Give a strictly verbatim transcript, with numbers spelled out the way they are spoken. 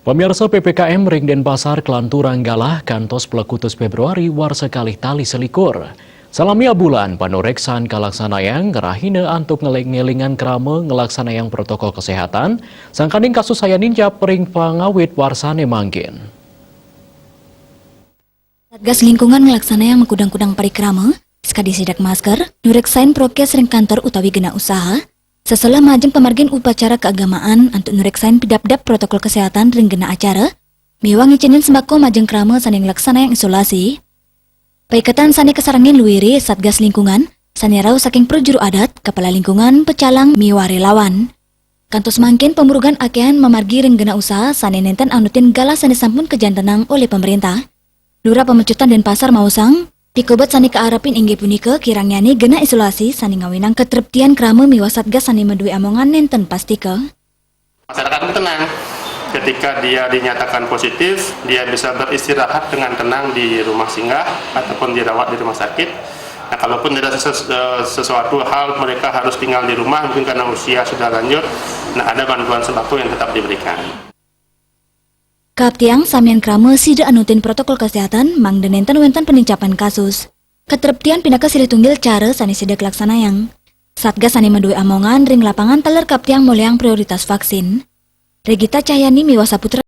Pamiarsa, P P K M ring Denpasar kalanturang galah kantos pelekutus Februari warsa kalih tali selikur. Salami abulan panureksan kalaksanayang ngrahina antuk ngeling-ngelingan krama nglaksanayang protokol kesehatan, sangkaning kasus sayan nincap ring pangawit warsane mangkin. Satgas Lingkungan nglaksanayang makudang-kudang parikrama, sakadi sidak masker, nureksain prokes ring kantor utawi genah usaha, seselah majeng pamargin upacara keagamaan antuk nureksain pidabdab protokol kesehatan ring genah acara, miwah ngicenin sembako majeng krama sane nglaksanayang isolasi. Paiketan sane kasarengin luire Satgas Lingkungan, sane rauh saking prajuru adat, kepala lingkungan, pecalang, miwah relawan. Kantos mangkin pamurugan akehan mamargi ring genah usaha sane nenten anutin galah sane sampun kajantenang olih pamarentah. Lurah Pamecutan Denpasar maosang, pikobet sane kaarepin inggih punika kirangyane genah isolasi sane ngawinang katreptian krama miwah satgas sane madue amongan nenten pastika. Masyarakat itu tenang. Ketika dia dinyatakan positif, dia bisa beristirahat dengan tenang di rumah singgah ataupun dirawat di rumah sakit. Nah, kalaupun ada sesu- eh, sesuatu hal mereka harus tinggal di rumah, mungkin karena usia sudah lanjut, nah, ada bantuan sembako yang tetap diberikan. Kaptiang samian krama sida anutin protokol kesehatan mangda nenten wenten penincapan kasus. Katreptian pinaka silih tunggil cara sane sida kalaksanayang. Satgas sane madue amongan ring lapangan taler kaptiang molihang prioritas vaksin. Regita Cahyani miwah Saputra